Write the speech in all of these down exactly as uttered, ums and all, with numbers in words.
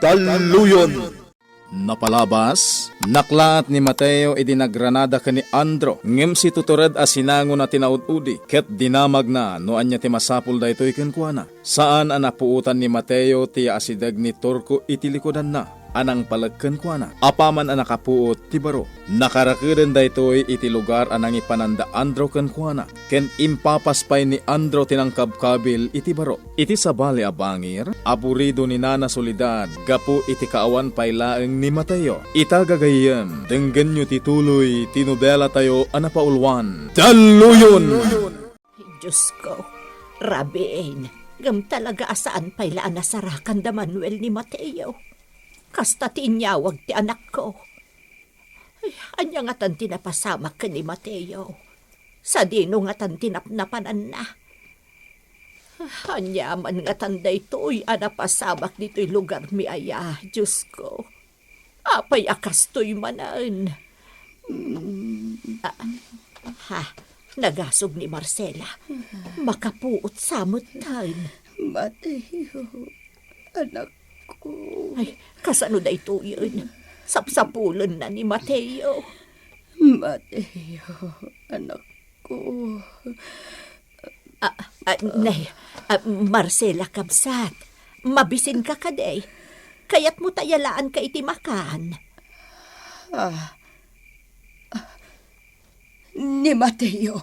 Talluyon. Napalabas, naklaat ni Mateo idi nagranada ken ni Andro, ngem situtured a sinangona ti naud-udi, ket dinamagna no ania ti masapul daytoy kenkuana. Saan a napuotan ni Mateo ti asideg ni Turco iti likudanna a nangpalek kenkuana. Apaman a nakapuot ti baro, nakarakeden daytoy iti lugar a nangipananda Andro kenkuana, ken impapas pay ni Andro ti nangkabkabil iti baro. Iti sabali a bangir, aburido ni Nana Soledad gapu iti kaawan pay laeng ni Mateo. Ita gagayyem, denggenyo ti tuloy ti nobelatayo a napauluan, Talluyon! Diosko, rabiin, ngem talaga a saan pay la a nasarakan da Manuel ni Mateo. Kasta ti inyawag ti anakko. Ay, ania ngatan ti napasamak ken ni Mateo? Sadino ngatan ti napnapananna? Ania man ngatan daytoy a napasamak ditoy lugarmi aya, Diosko? Apay a kastoy manen? Mm. Ah, ha, nagasog ni Marcela. Makapuot sa metten. Mateo, anakko. Ay, kasano daytoyen? Sapsapulenna ni Mateo. Mateo, anakko. Ah, ah, nay, ah, Marcela, kabsat, mabisinka kadi? Kayatmo ta yalaanka iti makan? Ah, ah, ni Mateo,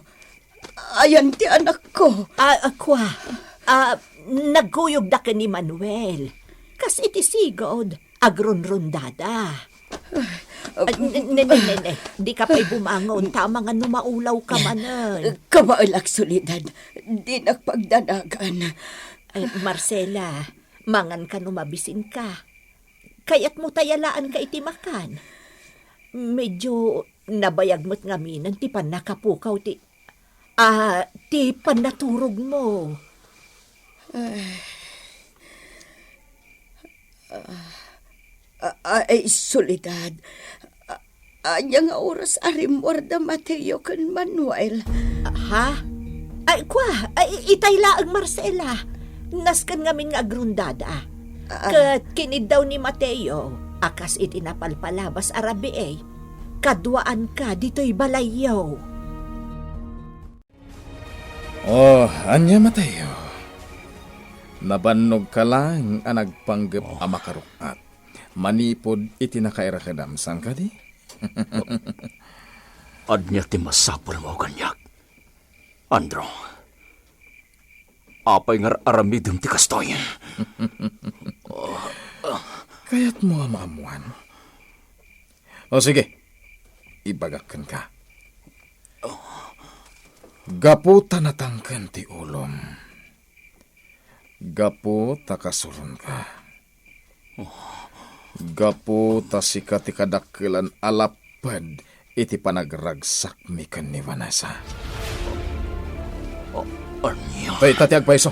ayan ti anakko. Ah, ah, kua, ah, nagkuyogda ken ni Manuel. Kas iti sigud, agrunrundada. Ah, ne, ne, ne, ne, ne. Dika pay bumangon, ta amangan no maulaw ka manen. Kabaelak, Soledad. Dinak pagdanagan. Ay, Marcela, mangan ka no mabisin ka. Kayatmo ta yalaanka iti makan. Medyo nabayag met ngaminen ti pannakapukaw ti, ah, ti pannaturogmo. Ay. Ah, ah, ay, Soledad. Ah, ania nga oras a rimmuarda Mateo ken Manuel? Ha? Ay, kua, ay, itay laeng, Marcela. Nasken ngamin nga agrundada. Ah. Ket kiniddaw ni Mateo a kas iti napalpalabas a rabii, kaduaanka ditoy balayyo. Oh, ania, Mateo? Nabannogka laeng a nagpanggep a makaruk-at manipud iti nakairakedam, saan kadi? Ania ti masapulmo kaniak, Andro? Apay nga ar-aramidem ti kastoy? Kayatmo a maammuan? O sige, ibagak kenka. Gapu ta natangken ti ulom. Gapu ta kasuronka. Gapu ta sika ti kadakkelan a lapped iti panagragsakmi ken ni Vanessa. A-, ania? Dayta ti agpayso.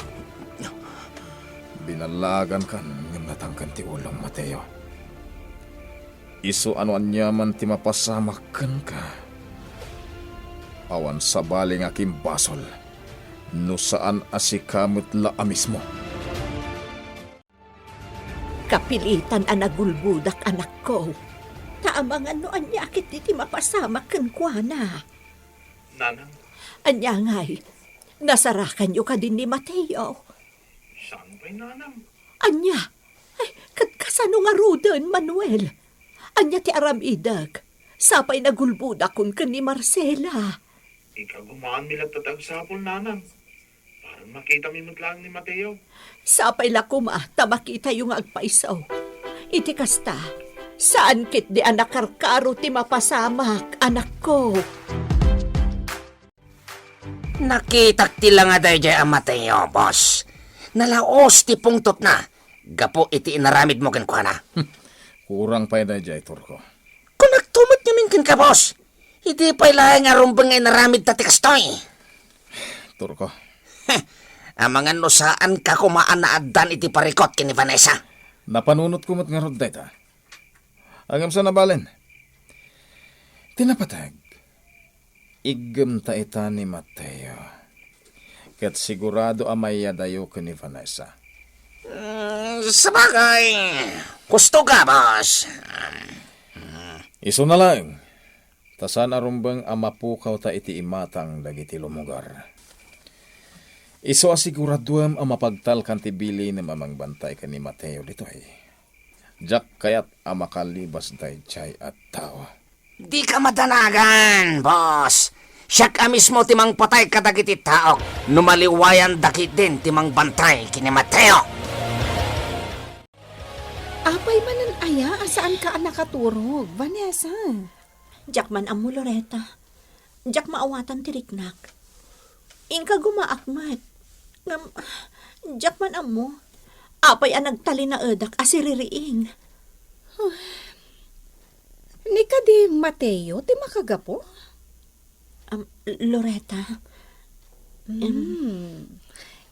Binallagankan ngem natangken ti ulom, Mateo. Isu a no aniaman ti mapasamak kenka, awan sabali nga kimbasol no saan a sika met la a mismo. Kapilitan a nagulbodak, anakko. Ta amangan no ania ketdi ti mapasamak kenkuana. Nanang. Ania ngay? Nasarakanyo kadi ni Mateo? Saan pay, Nanang? Ania? Ay, ket kasano ngaruden, Manuel? Ania ti aramidek? Sapay nagulbodakon ken ni Marcela. Ikagumaanmi latta ti agsapul, Nanang. Para makitami met laeng ni Mateo. Sapay la koma ta makitayo nga agpayso. Iti kasta, saan ketdi a nakarkaro ti mapasamak, anakko. Nakitak ti langa daydiay a Mateo, boss. Nalaos ti pungtotna gapu iti inaramidmo kenkuana. Kurang pay daydiay, Turko. Kunakto met ngamin kenka, boss. Idi pay laeng a rumbeng nga inaramidta ti kastoy. Turko. Heh, amangan no saanka koma a naaddan iti parikut ken ni Vanessa. Napanunotko met ngarud dayta. Ngem saan a balen. Ti napateg, iggemta ita ni Mateo. Ket sigurado a maiyadayo ken ni Vanessa. Mm, sabagay, husto ka, boss. Isuna laeng, ta saan a rumbeng a mapukawta iti imatang dagiti lumugar. Isu a siguraduem a mapagtalkan ti bilinem a mangbantay ken ni Mateo ditoy. Diak kayat a makalibas daydiay a tao. Dika madanagan, boss. Siak a mismo ti mangpatay kadagiti taok no maliwayan dagidin ti mangbantay ken ni Mateo. Apay manen aya a saanka a nakaturog, Vanessa? Diak man ammo, Loretta. Diak maawatan ti riknak. Inka gumaak met. Ngem, diak man ammo. Apay a nagtalinaedak a siririing? Ni kadi Mateo ti makagapu? Am, Loretta. Hmm.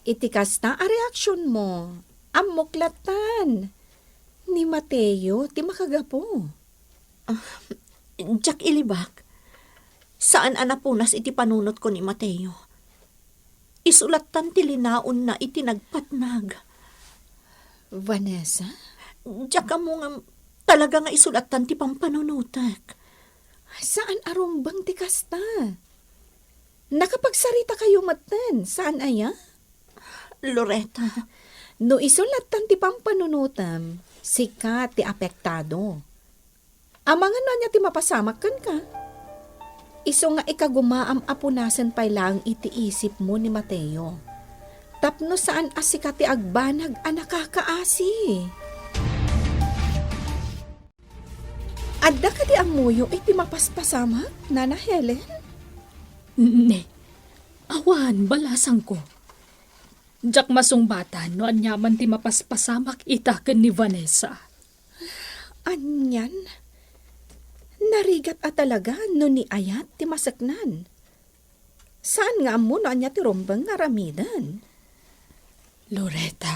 Iti kasta a reaksionmo, ammok lattan. Ni Mateo ti makagapu. Ah, diak ilibak. Saan a napunas iti panunotko ni Mateo. Isu lattan ti linaonna iti nagpatnag. Vanessa? Diak ammo ngem talaga nga isu lattan ti pampanunotek. Saan a rumbeng ti kasta. Nakapagsaritakayo metten, saan aya? Loretta. No isu lattan ti pampanunotem, sika ti apektado. Amangan no ania ti mapasamak kenka. Isu nga ikagumaam a punasen pay laeng iti isipmo ni Mateo. Tapno saan a sika ti agbanag a nakakaasi. Adda kadi ammoyo iti mapaspasamak, Nana Helen? Ne, awan, balasangko. Diak masungbatan no aniaman ti mapaspasamak ita ken ni Vanessa. Anian? Narigat a talaga no ni ayat ti maseknan. Saan nga ammo no ania ti rumbeng nga aramiden. Loretta.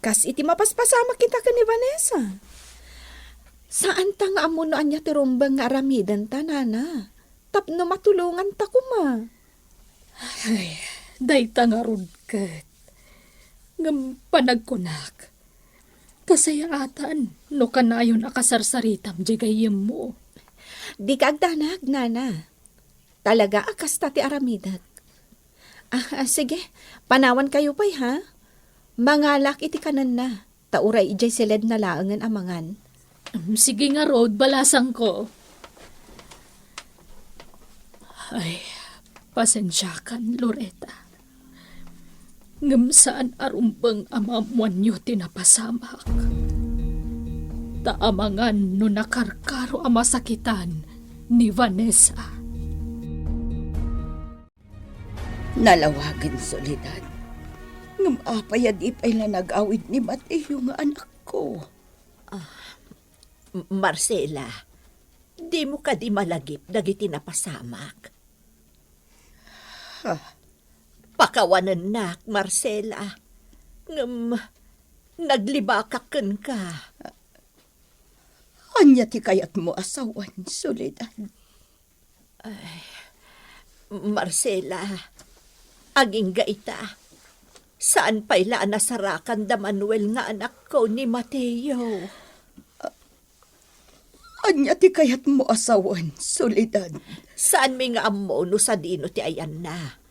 Kas iti mapaspasamak ita ken ni Vanessa. Saanta nga ammo no ania ti rumbeng nga aramidenta, Nana. Tapno matulonganta koma. Ay, dayta ngarud ket. Ngem panagkunak, kasayaatan no kanayon a kasarsaritam diay gayyemmo. Dika agdanag, Nana. Talaga a kasta ti aramidek. Ah, ah, sige, panawankayo pay, ha? Mangalak iti kanenna, ta uray idiay siledna laengen a mangan. Mm, sige ngarud, balasangko. Ay, pasensiakan, Loretta. Ngem saan a rumbeng a maammoanyo ti napasamak. Ta amangan no nakarkaro a masakitan ni Vanessa. Nalawagen, Soledad. Ngem apay a di pay la nag-awid ni Mateo nga anakko? Ah, M-, Marcela, dimo kadi malagip dagiti napasamak? Ah. Pakawanennak, Marcela. Ngem naglibakak kenka. Ania ti kayatmo a sawen, Soledad? Ay, Marcela, agingga ita. Saan pay la a nasarakan da Manuel nga anakko ni Mateo. Ania ti kayatmo a sawen, Soledad? Saanmi nga ammo no sadino ti ayanna.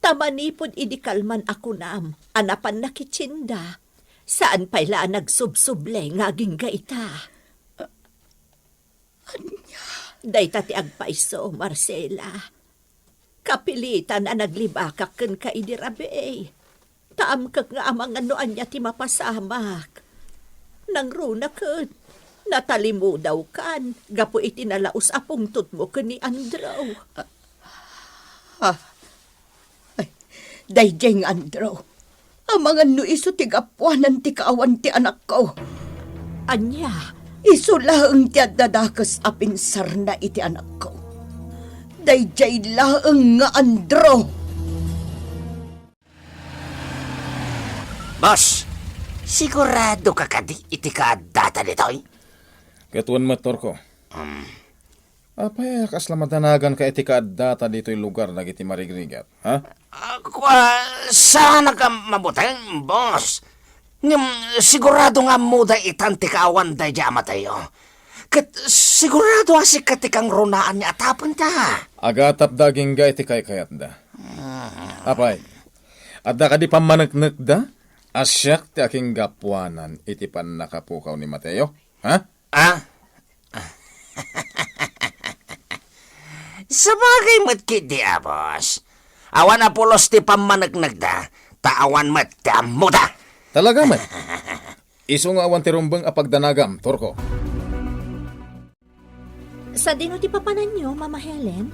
Ta manipud idi kalman a kunam a napan nakitsinda, saan pay la a nagsubsuble nga agingga ita. Ania? Dayta ti agpayso, Marcela. Kapilitan a naglibakak kenka idi rabii. Ta amkek nga amangan no ania ti mapasamak. Nangruna ket natalimudawkan gapu iti nalaus a pungtotmo ken ni Andrew. Ah, ah. Ay, daydiay nga Andrew. Amangan no isu ti gapuanan ti kaawan ti anakko. Ania? Isu laeng ti adda dakes a pinsarna iti anakko. Daydiay laeng nga Andrew. Boss, sigurado ka kadi iti kaaddata ditoy? Ket wen met, Torko. Um, Apay a kasla madanaganka iti kaaddata ditoy lugar dagiti marigrigat, ha? Ah, kua, saan a ka mabuteng, boss. Ngem sigurado nga ammoda itan ti kaawan daydiay a Mateo. Ket sigurado a sika ti kangrunaan nga atapenta. Agatapda agingga iti kaykayatda. Apay, adda kadi pammaneknekda a siak ti akinggapuanan iti pannakapukaw ni Mateo? Ha? Ah? Sabagay met ketdi, a boss. Awan a pulos ti pammaneknekda, ta awan met ti ammoda. Talaga met. Isu nga awan ti rumbeng a pagdanagam, Turko. Sadino ti papananyo, Mama Helen?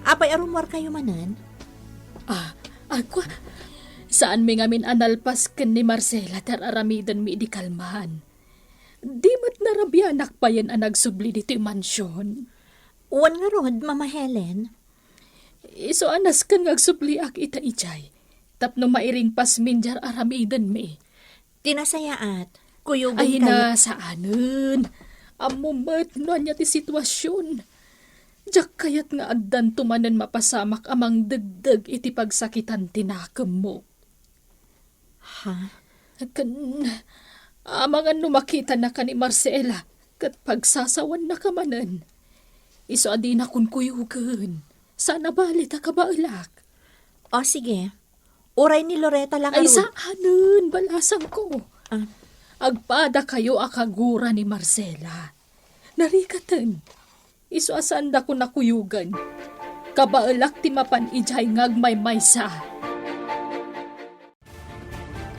Apay a rummuarkayo manen? Ah, agwa, saanmi ngamin a nalpas ken ni Marcela ti ar-aramidenmi idi kalman. Di met narabianak payen a nagsubli ditoy mansion. Wen ngarud, Mama Helen? Isu a nasken nga agsubliak ita idiay, tapno mairingpasmin diay ar-aramidenmi. Ti nasayaat, kuyogen Ay kayo. Na, saanen. Ammo met no ania ti situasion. Diak kayat nga addanto manen mapasamak a mangdegdeg iti pagsakitan ti nakemmo. Ha? Ken, amangan no makitanaka ni Marcela, ket pagsasawannaka manen. Isu a dina kunkuyogen. Saan a bali ta kabaelak. O, sige. Uray ni Loreta lang Ay, a rud- saanen, balasangko. Ah. Agpadakayo a kagura ni Marcela. Narikaten. Isu a saandakon a kuyogen. Kabaelak ti mapan idiay nga agmaymaysa.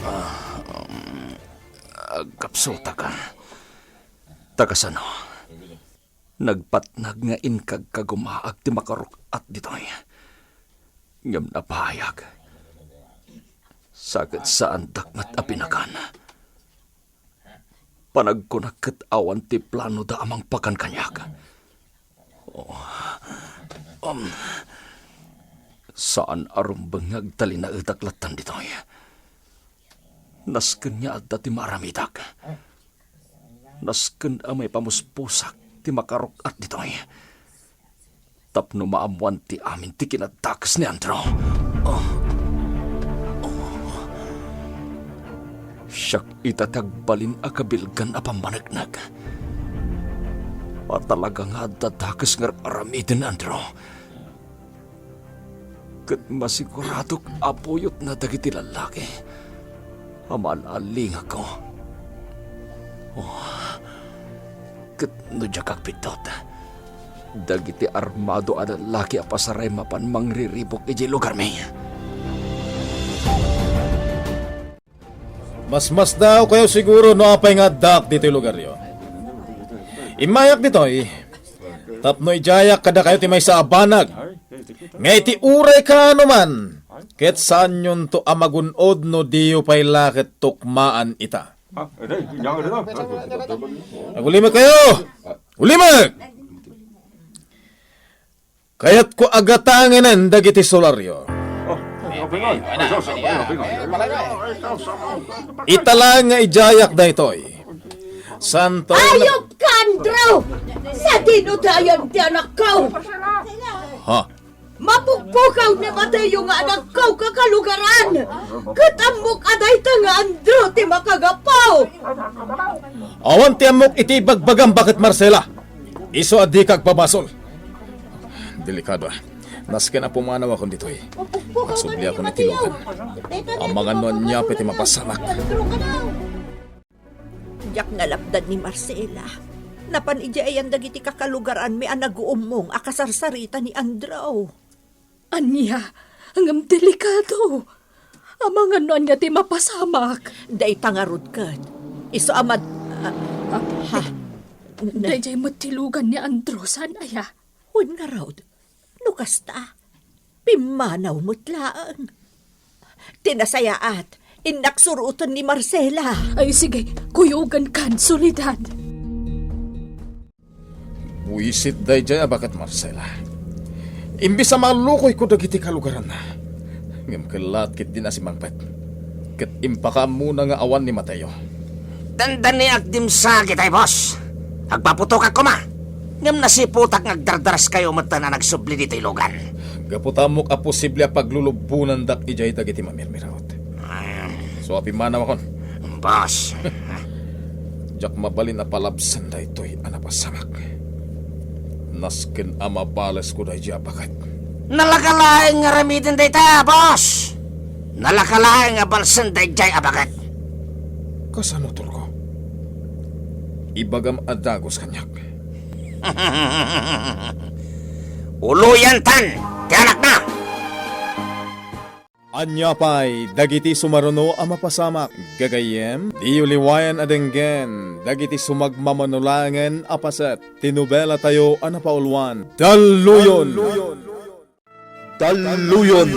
Ah, um, agkapsutaka. Ta kasano? Nagpatnag nga inkagkagumaak ti makaruk-at ditoy. Ngem napaayag. Sa ket saandak met a pinagan. Panagkunak ket awan ti planoda a mangpakan kaniak. Oh. Um, saan a rumbeng nga agtalinaedak lattan ditoy. Nasken nga adda ti maaramidak. Nasken a maipamuspusak ti makaruk-at ditoy. Tapno maammoan ti amin ti kinadakes ni Andrew. Oh. Oh. Siak ita ti agbalin a kabilgan a pammaneknek. A talaga nga adda dakes nga ar-aramiden ni Andrew. Ket masiguradok a buyotna dagiti lallaki a maal-allingakko. Oh, ket no diak agbiddut, dagiti armado a lallaki a pasaray mapan mangriribuk idiay lugarmi. Masmasdaawkayo siguro no apay nga addaak ditoy lugaryo. Immayak ditoy tapno idiayak kadakayo ti maysa a banag nga iti uray kaano man ket saanyonto a magun-od no diyo pay la ket tukmaan ita. Agulimekkayo! Agulimek! Kayatko a gatangenen dagiti solaryo. Ita laeng nga idiayak daytoy. Santo Ayupka, Andrew! Sadino dayan ti anakko? Ha? Mapukpukaw ni Mateo nga anakko, kakalugaran! Ket ammok a dayta nga Andrew ti makagapu! Awan ti ammok iti ibagbagam, Baket Marcela. Isu a dika agbabasol. Delikado, ah. Nasken a pumanawakon ditoy. Mapukpukaw man ni Mateo. Agsubli ako iti lugan. Amangan no ania pay ti mapasamak. Diak nalapdan ni Marcela. Napan idiay ayan dagiti kakalugaranmi a naguummong a kasarsarita ni Andrew. Ania? Ngem delikado. Amangan no ania ti mapasamak. Dayta ngarud ket. Isu a mad-, ah, ah, ha? Daydiay met ti lugan ni Andrew, saan aya? Wen ngarud. No kasta, pimmanaw met laeng. Ti nasayaat, innak suroten ni Marcela. Ay, sige, kuyogenkan, Soledad. Buisit daydiay a Baket Marcela. Imbes a mallukoyko dagiti kalugaranna, ngem kellaat ketdin a simmangpet. Ket impakaammona nga awan ni Mateo. Dandaniak dimsa, kitay, boss. Agpaputokak koma. Ngem nasiputak nga agdardarskayo metten a nagsubli ditoy lugan. Gapu ta ammok a posible a paglulubbonandak idiay dagiti mamirmiraot. Ah. So, a pimmanawakon. Boss. Diak mabalin a palabsen daytoy a napasamak. Nasken a mabalesko daydiay a baket. Nalaka laeng nga aramiden dayta, boss. Nalaka laeng a balsen daydiay a baket. Kasano, Turko? Ibagam a dagus kaniak. Uloyantan ti anakna. Ania pay dagiti sumaruno a mapasamak, gagayyem? Diyo liwayan a denggen dagiti sumagmamano laengen a paset ti nobelatayo a napauluan, Dalluyon! Dalluyon!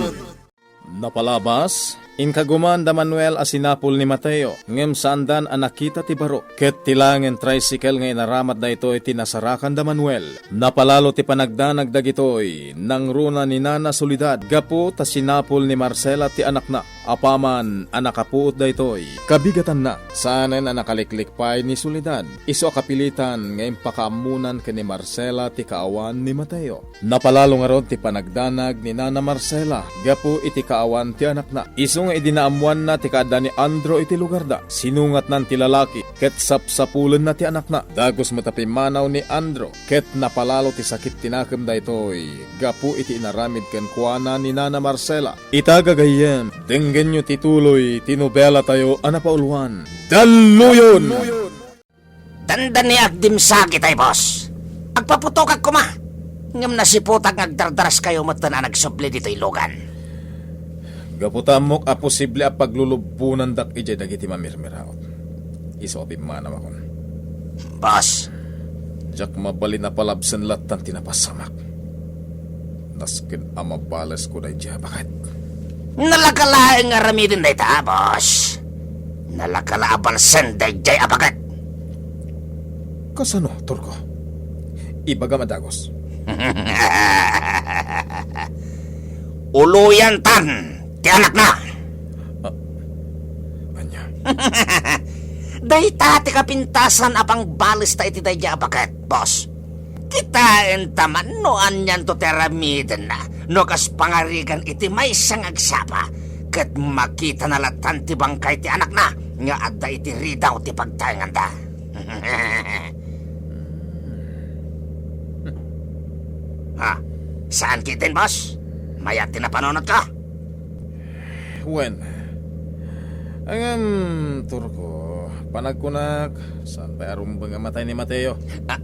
Napalabas, inkaguman da Manuel a sinapul ni Mateo, ngem saandan a nakita ti baro, ket ti laengen tricycle nga inaramad daytoy ti nasarakan da Manuel. Napalalo ti panagdanag dagitoy nangruna ni Nana Soledad gapu ta sinapul ni Marcela ti anakna. Apaman a nakapuot daytoy, kabigatanna, saanen a nakaliklik pay ni Soledad, isu a kapilitan nga impakaammonan ken ni Marcela ti kaawan ni Mateo. Napalalo ngarud ti panagdanag ni Nana Marcela gapu iti kaawan ti anakna. Isu nga idi naammoanna ti kaadda ni Andrew iti lugarda, sinungatnan ti lalaki ket sapsapulenna ti anakna. Dagus met a pimmanaw ni Andrew ket napalalo ti sakit ti nakem daytoy gapu iti inaramid kenkuana ni Nana Marcela. Ita, gagayyem, denggenyo ti tuloy ti nobelatayo a napauluan, Dalluyon! Dandani agdimsagi tay, boss. Agpaputokak koma. Ngem nasiputak nga agdardaras kayo metten a nagsubli ditoy lugan. Gapu ta ammok a posible a paglulubbonandak idiay dagiti mamirmiraot. Isu a pimmanawakon. Boss. Diak mabalin a palabsen lattan ti napasamak. Nasken a mabalesko daydiay a baket. Nalaka laeng nga aramiden dayta, boss. Nalaka la a balsen daydiay a baket. Kasano, Turko? Ibagam a dagus. Uloyantan ti anakna. Ah, ania? Dayta ti kapintasan a pangbalesta iti daydiay a baket, boss. Kitaenta man no anianto ti aramidenna no kas pangarigan iti maysa nga agsapa, ket makitana lattan ti bangkay ti anakna nga adda iti ridaw ti pagtaenganda. Ha? Saan ketdin, boss? Mayat ti napanunotko? Wen. Ngem, Turko, panagkunak, saan pay a rumbeng a matay ni Mateo? Ah,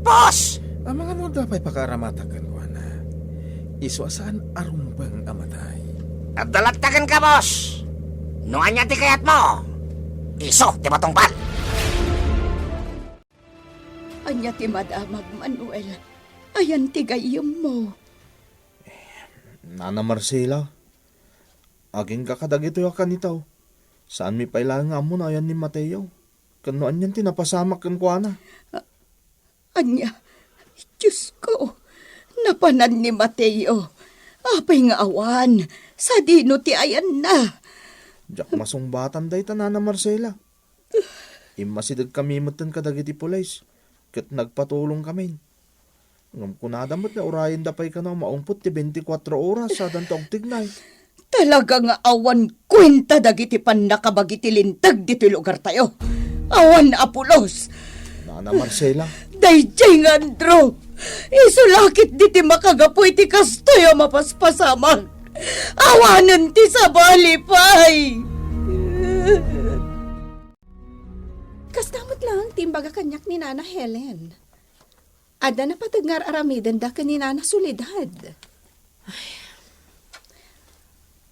boss! Amangan no adda pay pakaaramatak kenkuana. Isu a saan a rumbeng a matay. Adda latta kenka, boss! No ania ti kayatmo, isu ti matungpal! Ania ti madamag, Manuel? Ayan ti gayyemmo? Nana Marcela, agingga kadagitoy a kanitaw. Saanmi pay laeng nga ammo no ayan ni Mateo, ken no anian ti napasamak kenkuana. A-, ania? Diosko, napanan ni Mateo. Apay nga awan? Sadino ti ayanna? Diak masungbatan dayta, Nana Marcela. Immasidegkami metten kadagiti pulis, ket nagpatulongkami. Ngem kunada met nga urayenda pay kano a maungpet ti bentikuatro oras sadanto agtignay. Talaga nga awan kuenta dagiti pannakabagi ti linteg ditoy lugartayo. Awan a pulos. Nana Marcela. Daydiay nga Andrew, isu la ketdi ti makagapu iti kastoy a mapaspasamak. Awanen ti sabali pay. Kasta met laeng ti imbaga kaniak ni Nana Helen. Adda napateg nga ar-aramidenda ken ni Nana Soledad. Ay.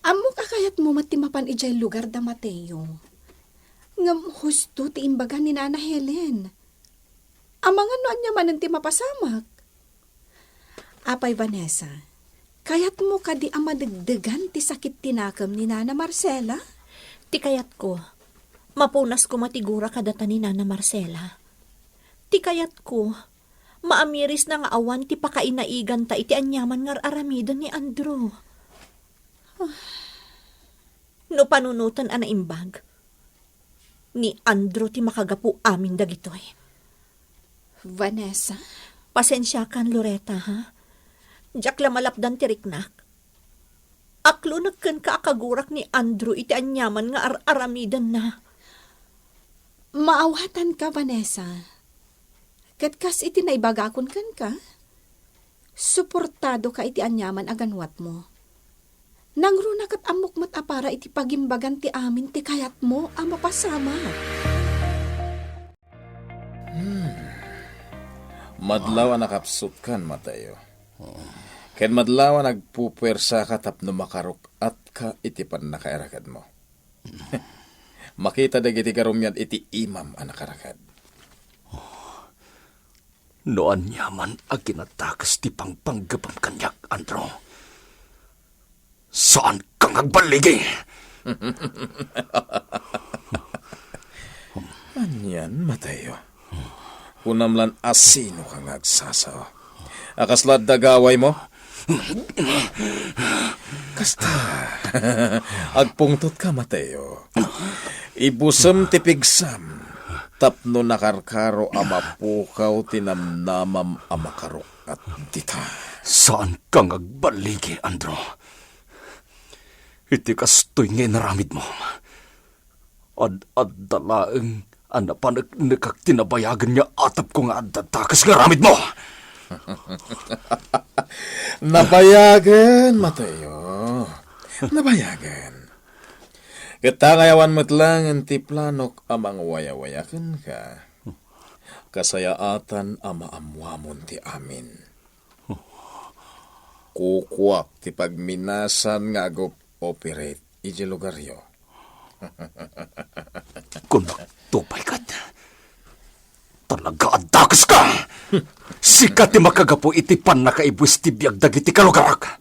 Ammok a kayatmo met ti mapan idiay lugar da Mateo. Ngem husto ti imbaga ni Nana Helen. Amangan no ania manen ti mapasamak. Apay, Vanessa, kayatmo kadi a madegdegan ti sakit ti nakem ni Nana Marcela? Ti kayatko, mapunas koma ti gura kadata ni Nana Marcela. Ti kayatko, maamirisna nga awan ti pakainaiganta iti aniaman nga ar-aramiden ni Andrew. No panunoten a naimbag, ni Andrew ti makagapu amin dagitoy. Vanessa? Pasensiakan, Loretta, ha? Diak la malapdan ti riknak. Aklonek kenka a kagurak ni Andrew iti aniaman nga ar-aramidenna. Maawatanka, Vanessa. Ket kas iti naibagakon kenka, suportadoka iti aniaman a ganwatmo. Nangruna ket ammok met a para iti pagimbagan ti amin ti kayatmo a mapasamak. Hmm. Madlaw a nakapsutkan, Mateo. Ken madlaw a nagpupuersaka tapno makaruk-atka iti pannakairakadmo. Makita dagiti garumyad iti imam a nakarakad. No aniaman a kinadakes ti pangpanggepem kaniak, Andrew, saanka nga agballigi. Anian, Mateo? Kunam lan a sinoka nga agsasao. A kasla adda gawaymo? Kasta, agpungtotka, Mateo. Ibusem ti pigsam tapno nakarkaro a mapukaw ti namnamam a makaruk-at dita. Saanka nga agballigi, Andrew. Iti kastoy nga inaramidmo, ad-adda laeng a napaneknekak ti nabayagen nga atepko nga adda dakes nga aramidmo. Nabayagen, Mateo. Nabayagen. Ket ta ngay awan met laengen ti planok a mangwayawaya kenka, kasayaatan a maammoamon ti amin. Kukuak ti pagminasan nga agup-operate iti lugaryo. Kunakto pay ket, talaga a dakeska! Sika ti makagapu iti pannakaibues ti biag dagiti kalugarak.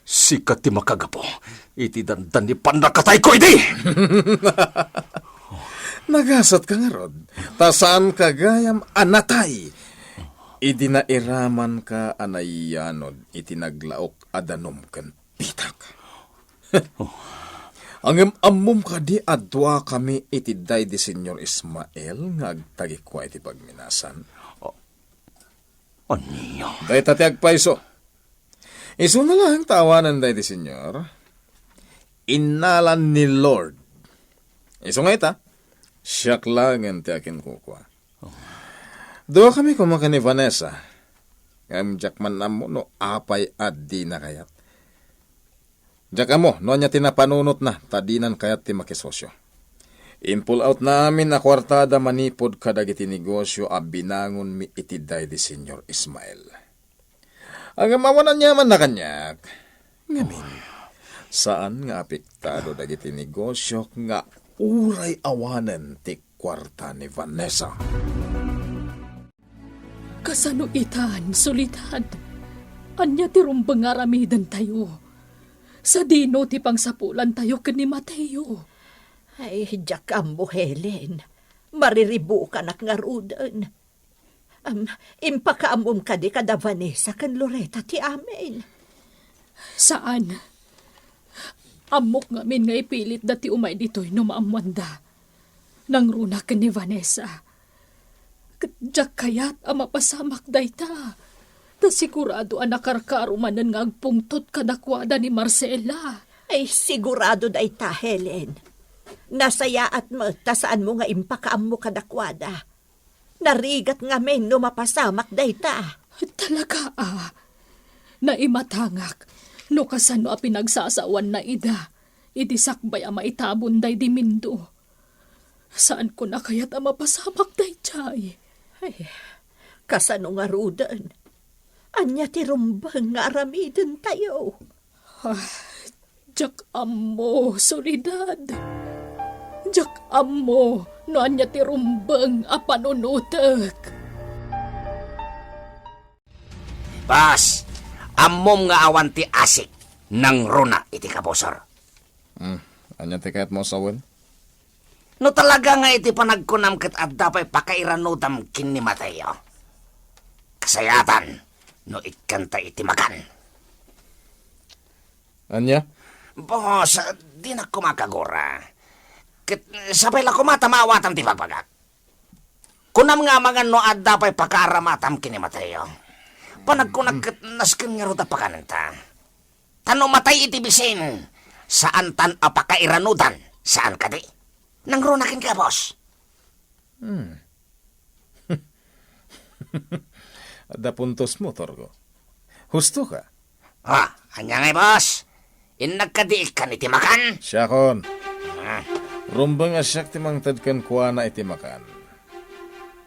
Sika ti makagapu iti dandani pannakatayko idi! Nagasatka ngarud, ta saanka gayam a natay idi nairamanka a nayanod iti naglaok a danum ken bitak. Ngem ammom kadi a duakami iti daydi Señor Ismael nga agtagikua iti pagminasan? Ania? Dayta ti agpayso. Isuna laeng ta awanen daydi Señor, innalan ni Lord. Isu nga ita, siak laengen ti akinkukua. Duakami koma ken ni Vanessa, ngem diak man ammo no apay a dina kayat. Diak ammo no ania ti napanunotna ta dinan kayat ti makisosyo. Impull-outna amin a kuartada manipud kadagiti negosyo a binangonmi iti daydi Señor Ismael. Ngem awan aniamanna kaniak. Ngamin, saan nga apektado dagiti negosyok nga uray awanen ti kuarta ni Vanessa. Kasano itan, Soledad? Ania ti rumbeng nga aramidentayo? Sadino ti pangsapulantayo ken ni Mateo? Ay, diak ammo, Helen. Mariribukanak ngaruden. Am, impakaammom kadi kada Vanessa ken Loretta ti amin? Saan. Ammok ngamin nga ipilitda ti umay ditoy no maammoanda. Nangruna ken ni Vanessa. Ket diak kayat a mapasamak dayta. Ta sigurado a nakarkaro manen nga agpungtot kadakuada ni Marcela. Ay, sigurado dayta, Helen. Nasayaat met ta saanmo nga impakaammo kadakuada. Narigat ngamin no mapasamak dayta. Talaga a, naimatangak no kasano a pinagsasaoanna ida iti sakbay a maitabon daydi Mindo. Saanko a kayat a mapasamak daydiay. Ay, kasano ngaruden? Ania ti rumbeng nga aramidentayo? Ah, diak ammo, Soledad. Diak ammo no ania ti rumbeng a panunotek. Bas, ammom nga awan ti asik nangruna iti kabusor. Hmm, ania ti kayatmo a sawen? No talaga nga iti panagkunam ket adda pay pakairanudam ken ni Mateo, kasayatan no ikkanta iti makan. Ania? Boss, dinak koma kagura. Ket sapay la koma ta maawatan ti bagbagak. Kunam nga amangan no adda pay pakaaramatam ken ni Mateo. Panagkunak ket nasken ngarud a pakanenta. Ta no matay iti bisin, saantan a pakairanudan, saan kadi? Nangruna kenka, boss. Hmm. Adda puntos mo, Torgo. Husto ka. Ah, ania ngay, boss? Innak kadi ikkan iti makan? Siakon. Ah. Rumbeng a siak ti mangted kenkuana iti makan.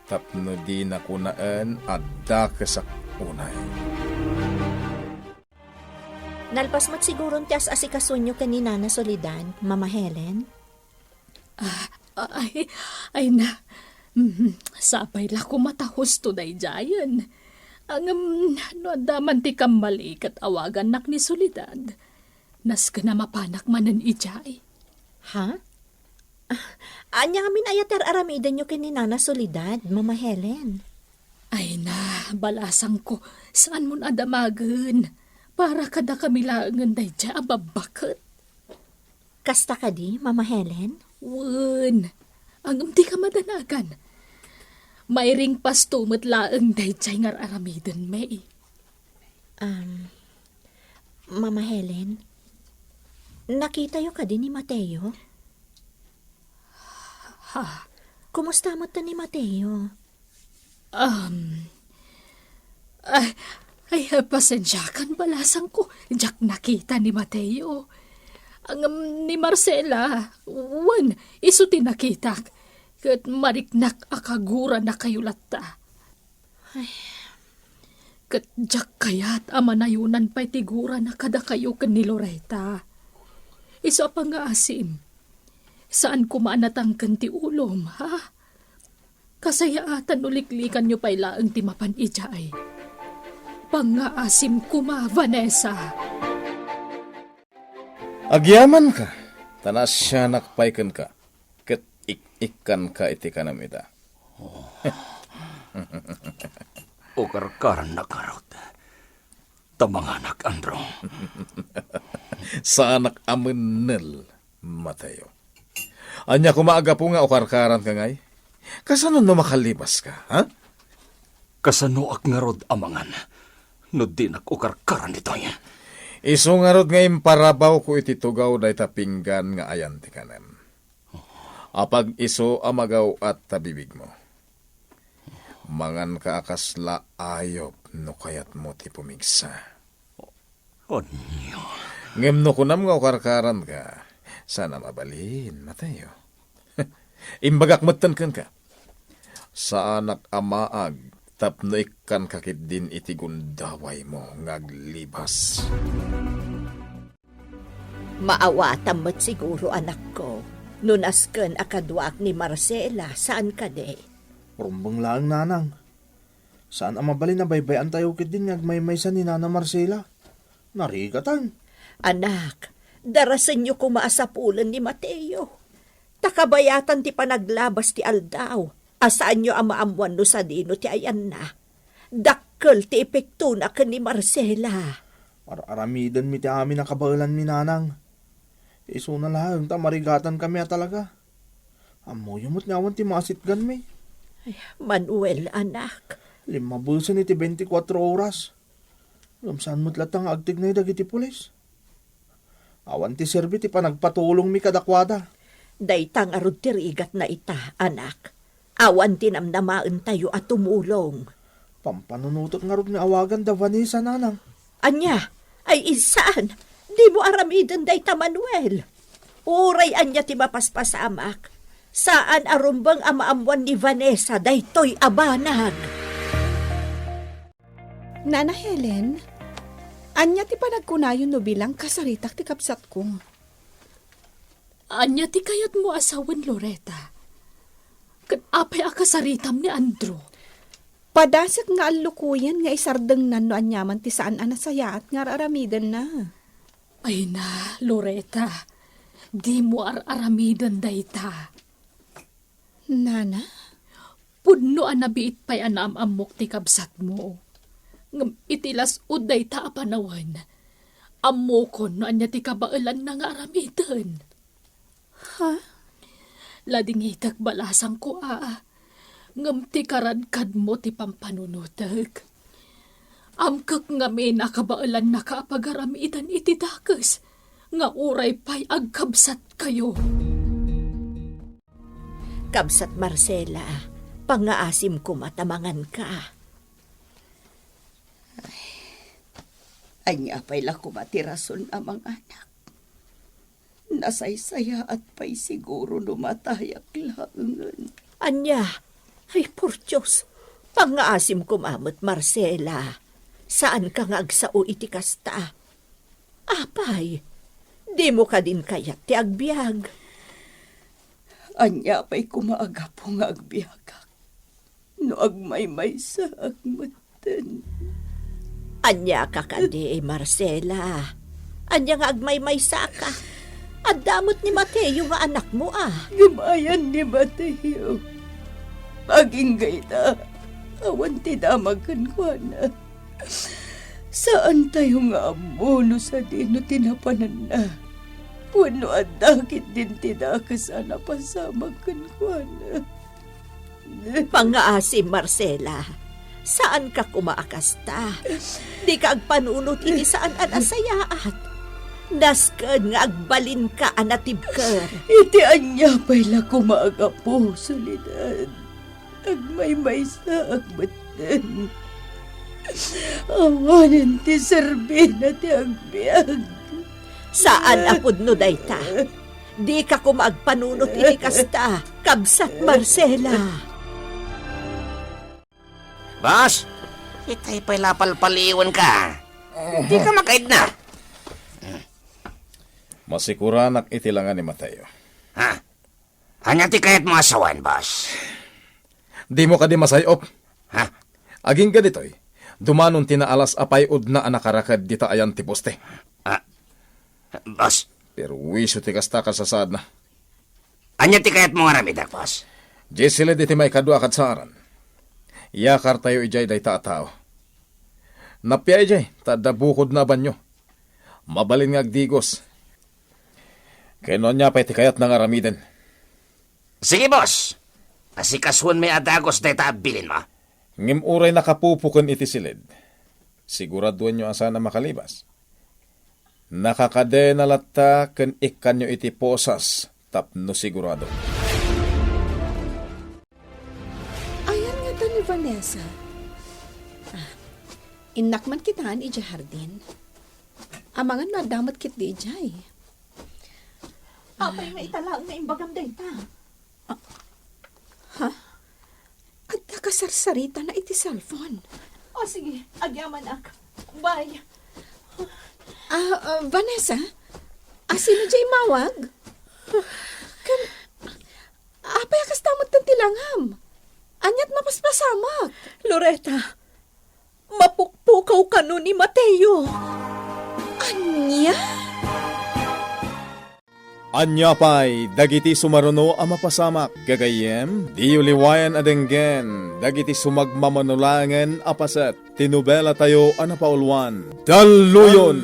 Tapno dina kunaen a dakesak unay. Nalpas met siguron ti as-asikasuenyo ken ni Nana Soledad, Mama Helen? Ah, ay, ay na. Mm, sapay la koma ta husto daydiayen. Ngem, no adda man ti kammali ket awagannak ni Soledad. Nasken a mapanak manen idiay. Ha? Ah, ania ngamin aya ti ar-aramidenyo ken ni Nana Soledad, Mama Helen? Ay na, balasangko, saanmon a damagen. Para kadakami laengen daydiay a babbaket. Kasta kadi, Mama Helen? Wen, ngem dika madanagan. Mairingpasto met laeng daydiay nga ar-aramidenmi. Um, Mama Helen, nakitayo kadi ni Mateo? Ha? Kumusta met ni Mateo? Um, ay, ay, pasensiakan, balasangko. Diak nakita ni Mateo. Ngem ni Marcela, wen, isu ti nakitak. Ket mariknak a kaguranakayo latta. Ay. Ket diak kayat a manayonan pay ti gurana kadakayo ken ni Loreta. Isu a pangngaasim. Saan koma a natangken ti ulom, ha? Kasayaatan no liklikanyo pay laeng ti mapan idiay. Pangngaasim koma, Vanessa. Agyamanka, ta naasianak pay kenka, ket ik-ikkanka iti kanem ita. Ukarkarannak ngarud ta manganak, Andrew. Saanak a mennel, Mateo. Ania koma a gapu nga ukarkaranka ngay? Kasano no makalibaska, ha? Kasanoak ngarud a mangan no dinak ukarkaran ditoy? Isu ngarud nga imparabawko iti tugaw dayta pinggan nga ayan ti kanem. Apag-isu a magaw-at ta bibigmo. Manganka a kasla ayup no kayatmo ti pumigsa. Ania? Ngem no kunam nga ukarkaranka, saan a mabalin, Mateo. Imbagak metten kenka. Saanak a maag tapno ikkanka ketdin iti gundawaymo nga aglibas. Maawatam met siguro, anakko, no nasken a kaduaak ni Marcela, saan kadi? Rumbeng laeng, nanang. Saan a mabalin a baybay-antayo ketdin nga agmaymaysa ni Nana Marcela. Narigatan. Anak, darasenyo koma a sapulen ni Mateo. Ta kabayatan ti panaglabas ti aldaw, a saanyo a maammuan no sadino ti ayanna. Dakkel ti epektona ken ni Marcela. Ar-aramidenmi ti amin a kabaelanmi, nanang. Isuna laeng ta marigatankami a talaga. Ammoyo met nga awan ti maasitganmi. Ay, Manuel, anak. Limmabesen iti bentikuatro oras. Ngem saan met latta nga agtignay dagiti pulis. Awan ti serbi ti panagpatulongmi kadakuada. Dayta ngarud ti rigatna ita, anak. Awan ti namnamaentayo a tumulong. Pampanunotek ngarud nga awagan da Vanessa, nanang. Ania? Ay, saan? Dimo aramiden dayta, Manuel. Uray ania ti mapaspasamak, saan a rumbeng a maammuan ni Vanessa daytoy a banag. Nana Helen, ania ti panagkunayo no bilang kasaritak ti kabsatko? Ania ti kayatmo a sawen, Loreta? Ket apay a kasaritam ni Andrew? Padasek nga allukoyen nga isardengnan no aniaman ti saan a nasayaat nga ar-aramidenna. Ay na, Loreta, dimo ar-aramiden dayta. Nana? Pudno a nabiit pay a naam-ammok ti kabsatmo. Ngem iti las-ud dayta a panawen, ammokon no ania ti kabaelanna nga aramiden. Ha? Ladingitek balasangko, a, ngem ti karadkadmo ti pampanunotek. Amkek ngamin a kabaelannaka a pagaramiden iti dakes nga uray pay agkabsatkayo. Kabsat Marcela, pangngaasim koma ta manganka. Ania pay la koma ti rason a manganak? Nasaysayaat pay siguro no matayak laengen. Ania? Ay, por Dios, pangngaasim koma met, Marcela. Saanka nga agsao iti kasta. Apay, dimo kadin kayat ti agbiag? Ania pay koma a gapu nga agbiagak no agmaymaysaak metten? Ania ka kadi, Marcela? Ania nga agmaymaysaka? Adda met ni Mateo nga anakmo, a. Ngem ayan ni Mateo. Agingga ita, awan ti damag kenkuana. Saantayo nga ammo no sadino ti napananna wenno adda ketdin ti dakes a napasamak kenkuana. Pangngaasim, Marcela. Saanka koma a kasta. Dika agpanunot iti saan a nasayaat. Nasken nga agbalinka a natibker. Iti ania pay la koma a gapu, Soledad? Agmaymaysaak metten. Awanen ti serbina ti agbiag. Saan a pudno dayta. Dika koma agpanunot iti kasta, kabsat Marcela. Boss, itay pay la palpaliwenka. Dika makaidna. Masikuranak iti langa ni Mateo. Ha? Ania ti kayatmo a sawen, boss? Dimo kadi masay-op? Ha? Agingga ditoy, dumanon ti naalas a pay-odna a nakaraked dita ayan ti poste. Ah, boss. Perwisyo ti kasta, kasasaadna. Ania ti kayatmo nga aramidek, boss? Diay silid iti maikadua a kadsaaran. Iyakartayo idiay dayta a tao. Nappia idiay ta adda bukodna a banio. Mabalin nga agdigos. Ken no ania pay ti kayatna nga aramiden? Sige, boss. Asikasuenmi a dagus dayta a bilinmo. Ngem uray nakapupuken iti silid, siguraduenyo a saan a makalibas. Nakakadena latta ken ikkanyo iti posas tapno sigurado. Ayan ngata ni Vanessa. Ah, innak man kitaan idiay hardin. Amangan no adda met ketdi idiay. Apay nga ita laeng nga imbagam dayta? Ah, ha? Adda kasarsaritana iti cellphone. O, sige, agyamanak. Bye. Ah, ah, Vanessa? Ah, sino diay immawag? Kan, apay a kasta met ti langam? Aniat mapaspasamak? Loretta, mapukpukaw kano ni Mateo. Ania? Ania pay dagiti sumaruno a mapasamak, gagayyem? Diyo liwayan a denggen dagiti sumagmamano laengen a paset ti nobelatayo a napauluan, Dalluyon!